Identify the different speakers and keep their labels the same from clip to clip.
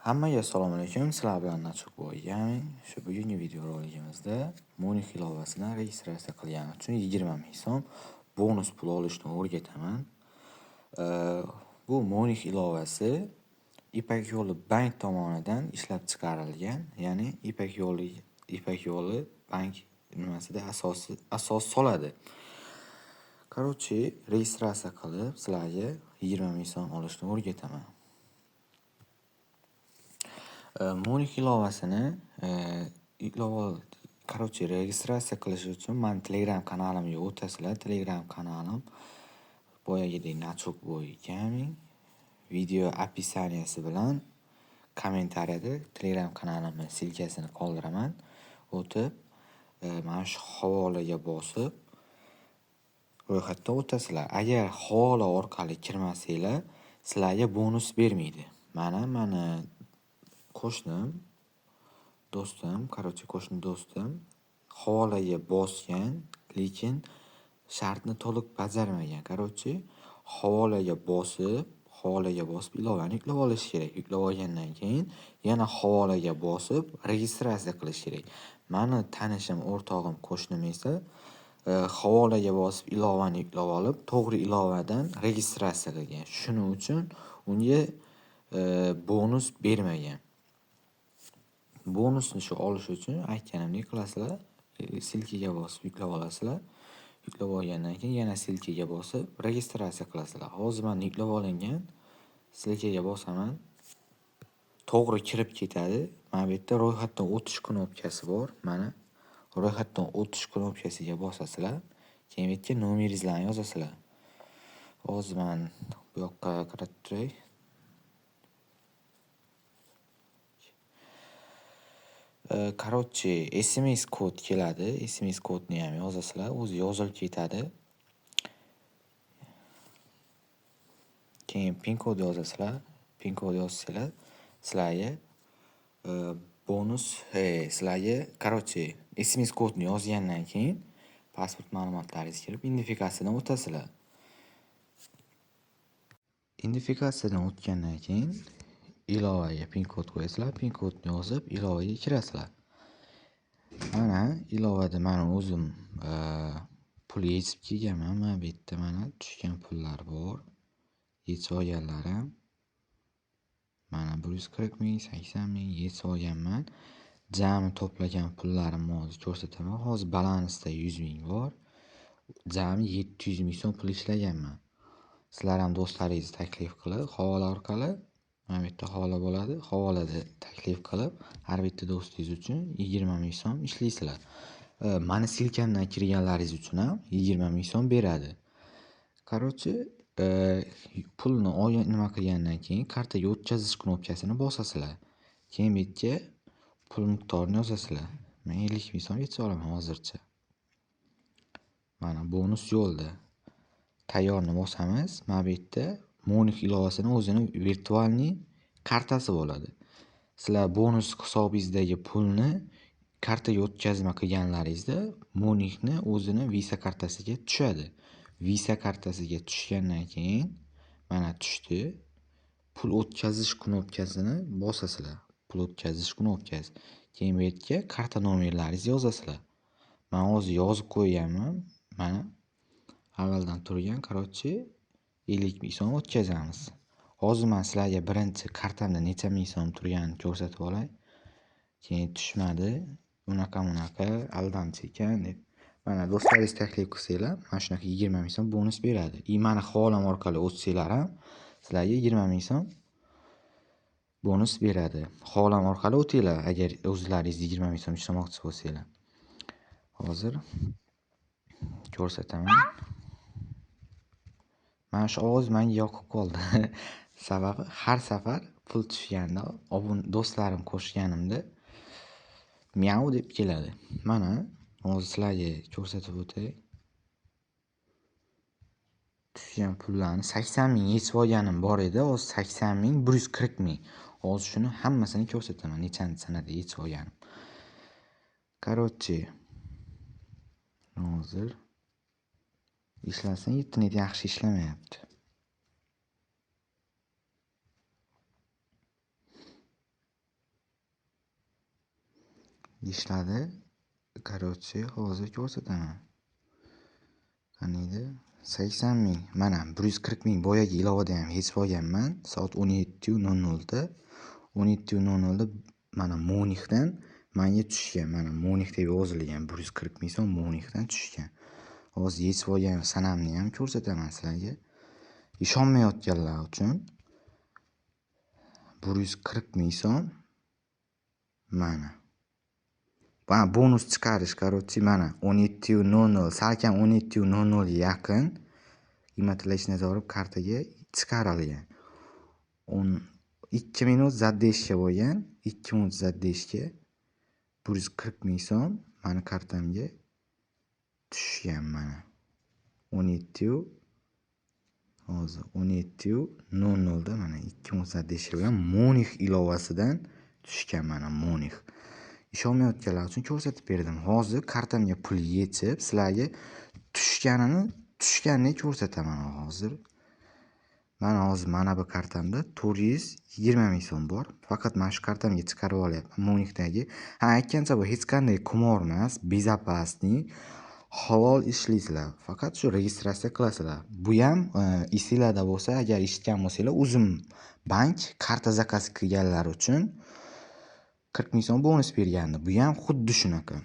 Speaker 1: Hammaga assalomu alaykum. Sizlar bilan Nachuk Gaming. Shu bugungi videorolikimizda Monik ilovasidan registratsiya qilgani uchun 20 ming so'm bonus pul olishni o'rgataman. Bu Monik ilovasi Ipak Yo'li bank tomonidan ishlab chiqarilgan, ya'ni Ipak Yo'li bank nimasida asos soladi. Короче, registratsiya qilib sizlarga 20 ming so'm olishni o'rgataman. Monik ilovasini короче, registratsiya qilish uchun mani Telegram kanalimga o'tasizlar. Telegram kanalim boyagidek Nachuk Boy Gaming. Video описанияsi bilan kommentariyada Telegram kanalimning silkasini qoldiraman. O'tib, mana shu havolaga bosib ro'yxatdan o'tasizlar. Agar havola orqali kirmasanglar, sizlarga bonus bermaydi. Mana qo'shnim, do'stim, короче, qo'shni do'stim havolaga bosgan, lekin shartni to'liq bajarmagan. Короче, havolaga bosib ilovani yuklab olish kerak. Yuklab olgandan keyin yana havolaga bosib registratsiya qilish kerak. Mani tanishim, o'rtog'im, qo'shnim esa havolaga bosib ilovani yuklab olib, to'g'ri ilovadan registratsiya qilgan. Shuning uchun unga bonus bermagan. Bonusni shu olish uchun aytganimdek qilasizlar, silkaga bosib yuklab olasizlar. Yuklab olgandan keyin yana silkaga bosib registratsiya qilasizlar. Hozir mana yuklab olingan, silkaga bosaman. To'g'ri kirib ketadi. Mana bu yerda ro'yxatdan o'tish knopkasi bor. Mana ro'yxatdan o'tish knopkasiga bosasizlar. Keyin bu yerga nomeringizni yozasizlar. Hozir men bu yoqqa kiritib turay. Короче, SMS kod keladi. SMS kodni ham yozasizlar, o'zi yozilib ketadi. Keyin pin kod yozasizlar. Pin kod yozsanglar, sizlarga bonus, sizlarga короче, SMS kodni yozgandan keyin pasport ma'lumotlaringizni kirib identifikatsiyadan o'tasizlar. Identifikatsiyadan o'tgandan keyin ilovaga pin kod qo'yasizlar, pin kodni yozib ilovaga kirasizlar. Mana ilovada men o'zim pul yechib kelganman. Mana bu yerda mana tushgan pullar bor. Yechib olganlarim. Mana 140 ming, 80 ming yechib olganman. Jami to'plagan pullarimni hozir ko'rsataman. Hozir balansda 100 ming bor. Jami 700 ming so'm pul ishlaganman. Sizlar ham do'stlaringizni taklif qilib, havola orqali mana bu yerda havola bo'ladi. Havolada taklif qilib, har bitta do'stingiz uchun 20 ming so'm ishlaysizlar. Mani silkamdan kirganlaringiz uchun ham 20 ming so'm beradi. Короче, pulni olgan nima qilgandan keyin kartaga o'tkazish knopkasini bosasizlar. Keyin bu yerga pul miqdorini yozasizlar. Men 50 ming so'm yechib olaman hozircha. Mana bonus yo'lda. Tayyorni bosamiz. Mana bu yerda Monik ilovasini o'zini virtualniy kartasi bo'ladi. Sizlar bonus hisobingizdagi pulni kartaga o'tkazma qilganlaringizda Monikni o'zini Visa kartasiga tushadi. Visa kartasiga tushgandan keyin mana tushdi. Pul o'tkazish knopkasini bosasizlar. Pul o'tkazish knopkasi. Keyin bu yerga karta nomerlaringizni yozasizlar. Men hozir yozib qo'yganman. Mana avvaldan turgan, короче, 50 ming so'm o'tkazamiz. Hozir men sizlarga birinchi kartamda necha ming so'm turganini ko'rsatib olay. Keyin tushmadi. Unaqa aldamchi ekan deb. Mana do'stlaringiz taklif qilsanglar, mana shunaqa 20 ming so'm bonus beradi. I mani havolam orqali o'tsanglar ham sizlarga 20 ming so'm bonus beradi. Havolam orqali o'tinglar agar o'zlaringiz 20 ming so'm ishlamoqchi bo'lsanglar. Hozir ko'rsataman. Mana shu ovoz menga yoqib qoldi. Sababi har safar pul tushganda do'stlarim qo'shganimda miau deb keladi. Mana hozir sizlarga ko'rsatib o'tay. Tushgan pullarni 80 ming yechib olganim bor edi. Hozir 80 ming, 140 ming. Hozir shuni hammasini ko'rsataman, nechanchi sanada yechib olganim. Короче, hozir ishlasin, internet yaxshi ishlamayapti. Ishladi. Короче, hozir ko'rsataman. Qaniydi? 80 ming. Mana 140 ming boyagi ilovada ham yechib olganman. Soat 17:00 da. 17:00 da mana Monixdan menga tushgan. Mana Monix deb yozilgan 140 ming so'm Monixdan tushgan. Hozir yechib olgan sanamni ham ko'rsataman sizlarga. Ishonmayotganlar uchun 140 ming so'm mana. Mana bonus chiqarish, короче, mana 17:00, salkam 17:00 ga yaqin qiymatlar nazorib kartaga chiqarilgan. 12 minut задержка bo'lgan, 2 minut задержка 140 ming so'm mani kartamga tushgan mana. 17 hozir 17:00 da mana 2 minut задержка bilan Monix ilovasidan tushgan mana Monix. Ishonmayotganlar uchun ko'rsatib berdim. Hozir kartamga pul yechib, sizlarga tushganini ko'rsataman hozir. Mana hozir mana bu kartamda 420 ming so'm bor. Faqat mana shu kartamga chiqarib olyapman Monixdagi. Ha, aytgancha bu hech qanday qimor emas, безопасный, halol ishlaysizlar. Faqat shu registratsiya qilasizlar. Bu ham esinglarda bo'lsa, agar eshitgan bo'lsanglar, Uzum bank karta zakaz qilganlar uchun 40 ming so'm bonus bergandi. Bu ham xuddi shunaqa.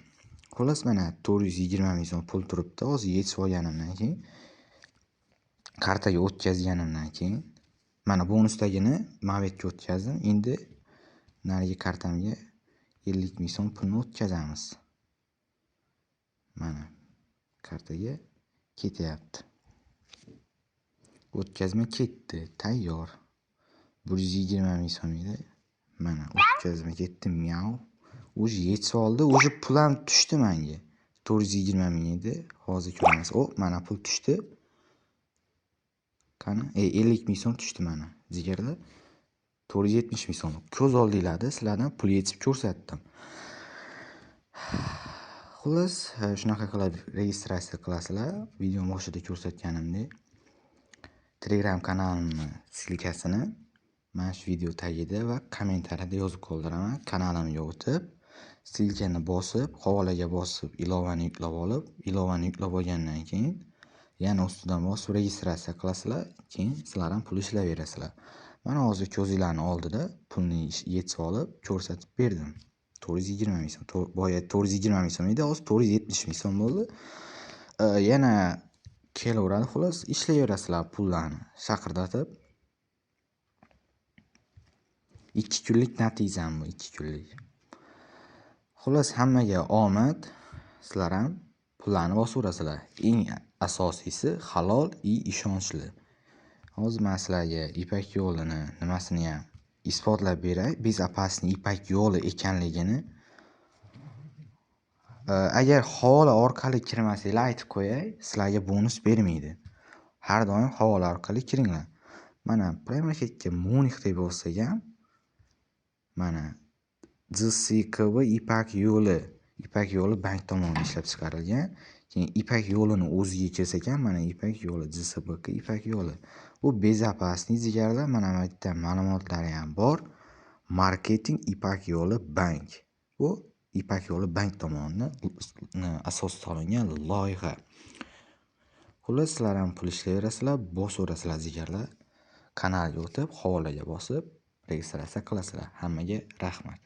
Speaker 1: Xullas, mana 420 ming so'm pul turibdi. Hozir yechib olganimdan keyin, kartaga o'tkazganimdan keyin mana bonusdagini mana bu yerga o'tkazdim. Endi narigi kartamga 50 ming so'm pulni o'tkazamiz. Mana kartaga ketyapti. O'tkazma ketdi, tayyor. 120 ming so'm edi. Mana o'tkazma ketdi, miau. Уже yechib oldi, уже pul ham tushdi menga. 420 ming edi. Hozir ko'ramiz. O, mana pul tushdi. Qani? 50 ming so'm tushdi mana. Jigarlar. 470 ming so'm. Ko'z oldinglarda sizlardan pul yechib ko'rsatdim. Xullas, shunaqa qilib registratsiya qilasizlar. Video boshida ko'rsatganimdek, Telegram kanalimni ссылка sini mana shu video tagida va kommentariyada yozib qoldiraman. Kanalimga o'tib, ссылка ni bosib, havolaga bosib, ilovani yuklab olib, ilovani yuklab olgandan keyin yana ustidan bosib registratsiya qilasizlar, keyin sizlar ham pul ishlayverasizlar. Mana hozir ko'zinglarning oldida pulni yechib olib ko'rsatib berdim. 420 ming so'm. Boya 420 ming so'm edi, hozir 470 ming so'm bo'ldi. Yana kelaveradi, xullas ishlayverasizlar pullarni shaqirdatib. 2 kunlik natijam bu, 2 kunlik. Xullas hammaga omad. Sizlar ham pullarni bosaverasizlar. Eng asosiysi halol и ishonchli. Hozir men sizlarga Ipak yo'lini nimasini ham isbotlab beray, безопасный Ipak yo'li ekanligini. Agar havola orqali kirmasanglar, aytib qo'yay, sizlarga bonus bermaydi. Har doim havola orqali kiringlar. Mana Play Marketga Monix deb yozsak ham, mana JSKB Ipak yo'li, Ipak yo'li bank tomonidan ishlab chiqarilgan. Keyin Ipak yo'lini o'ziga kirsak ham, mana Ipak yo'li, JSBK Ipak yo'li. Bu безопасный jigarlar, mana bu yerda ma'lumotlari ham bor. Marketing Ipak yo'li bank. Bu Ipak yo'li bank tomonidan asos solingan loyiha. Xullas, sizlar ham pul ishlayverasizlar, bosaverasizlar jigarlar. Kanalga o'tib, havolaga bosib registratsiya qilasizlar. Hammaga rahmat.